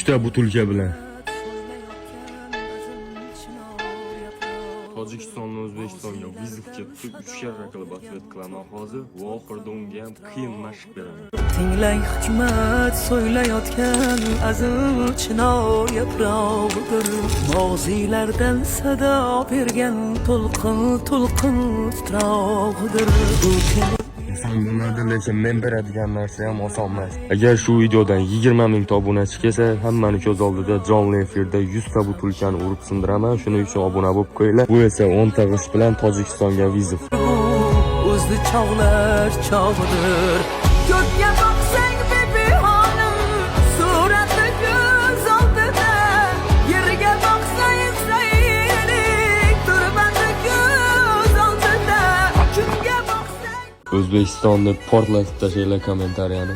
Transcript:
3 ta бутылка bilan. Tojikistonni O'zbekistonga вызов ketdi. 3 karra qilib ответ qilaman hozir va oxirida unga ham qiyin mashq beraman. Tinglang, hikmat so'ylayotgan azim chinor yaprog'idir. Moziylardan sado bergan to'lqin to'lqin titrog'idir. Bu Oson bo'lmadi, lekin men beradigan narsa ham oson emas. Agar shu videodan 20 ming obunachi kelsa, hammani ko'z oldida jonli efirda 100 ta бутылка ni urib sindiraman. Shuning uchun obuna bo'lib qo'yinglar. Bu esa 10 ta g'isht bilan Tojikistonga вызов. Bu o'zni chog'lash chog'idir. Ko'kka boqsang, Bibi xonim surati ko'z oldida, yerga boqsang, Husaynning turbati ko'z oldida, kunga boqsang O'zbekistonni portlatib tashlanglar kommentariyani.